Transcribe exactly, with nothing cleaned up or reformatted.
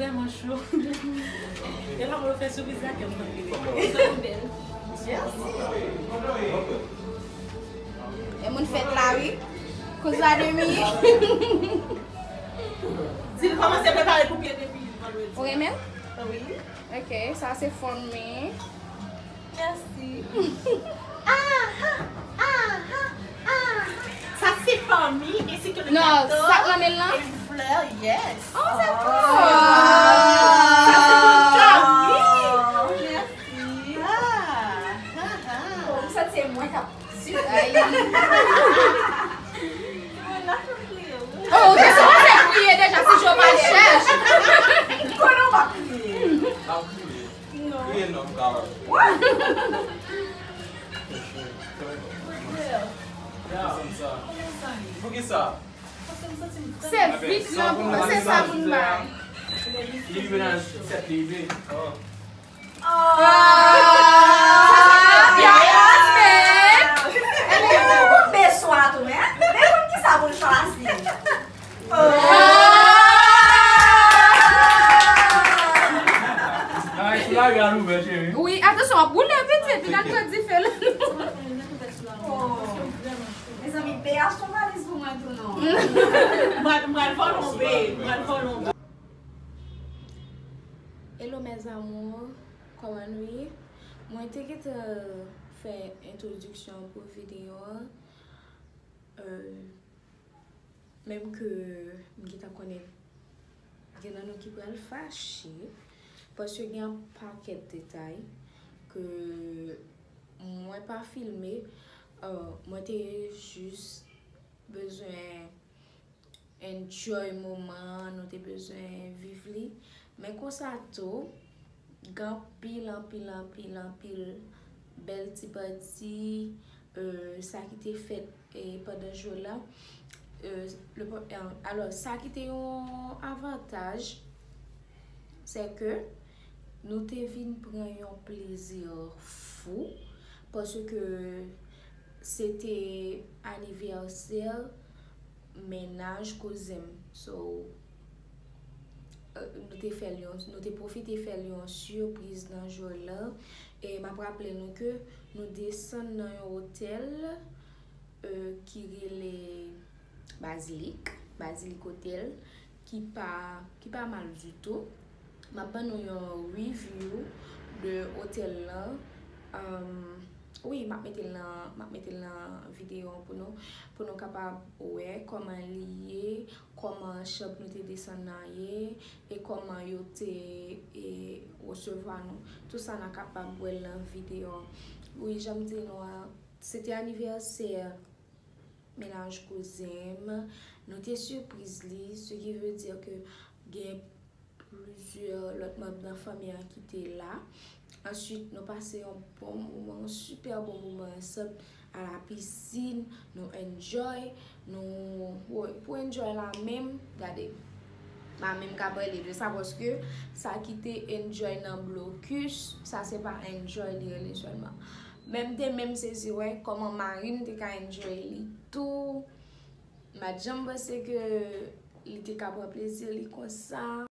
Tèlman cho. E pa pou yo fè sipriz la ke m konn rele. Ou bèl. Mèsi. E moun fèt la, wi. Kouz la demi. Di l kòmanse prepare pou pye depi vandredi. Ou renmen l? Wi. Ok, sa se fon mwen. Mèsi. Aha, aha, aha. Sa se fon mwen, ensi ke le gato. Non, sa k nan men l lan? Une fleur, yes. Oh, c'est cool. Sa se pou Kami. Mèsi. Ah, ah, ah. Bon, m santi se mwen k ap di. Ay. Mwen la fè kriye, wi. Oh, ou te sipoze kriye deja si Jovald chèch. Konnen w pa kriye. L ap kriye. Non. Kriye non, m ka wè. Poukisa? Se vit nan pou se sa pou n bay. Li rive nan sèt li rive. Oh. Ebyen, ou konn beswa tou, men. Men konn kisa pou l chwazi. Ay, sou lari a l ouvè, cheri. Wi, atansyon, w ap boule pitit, li ka pran dife la. Oh. Mezanmi, Bea achte yon valiz pou mwen tou, non. Mwen, mwen vòlonbe, mwen vòlonbe. Hello mes amours, kòman nou ye? Mwen te gentan fè entwodiksyon pou videyo a. Euh, Menm ke m gentan konnen gen nan nou ki pral fache, paske gen yon pakèt detay ke mwen pa filme, euh, mwen te jis bezwen enjoy moman an, nou te bezwen viv li. Men konsa tou, gen anpil, anpil, anpil, anpil bèl ti pati, euh, sa ki te fèt, eh, pandan jou la. Euh, le, euh, alò, sa ki te yon avantaj, se ke nou te vin pran yon plezi fou, paske se te anivèsè mennaj kouzen m. So, euh, nou te fè l yon, nou te pwofite fè l yon sipriz nan jou la. E m ap raple nou ke nou desann nan yon otèl, euh, ki rele Bazilik, Bazilik Hotel, ki pa, ki pa mal ditou. M ap ban nou yon review de otèl lan. Um, wi, m ap mete l nan, m ap mete l nan videyo an pou nou, pou nou kapab wè kòman li ye, kòman chanm nou te desann nan ye, e kòman yo te, e, resevwa nou. Tout sa n a kapab wè l nan videyo an. Wi, jan m di nou an, se te anivèsè mennaj kouzen m. Nou te sipriz li, ce qui veut dire que gen plizyè lòt manm nan fanmi an ki te la. Answit, nou pase yon bon moman, yon sipè bon moman ansanm, a la pisin, nou enjoy, nou, woy, pou enjoy la menm, gade, m pa menm ka pale de sa, paske sa ki te enjoy nan blokis, sa se pa enjoy li rele sèlman. Men m te menm sezi wè kòman mari m te ka enjoy li tou. M pa t janm panse ke li te ka pran plezi li konsa.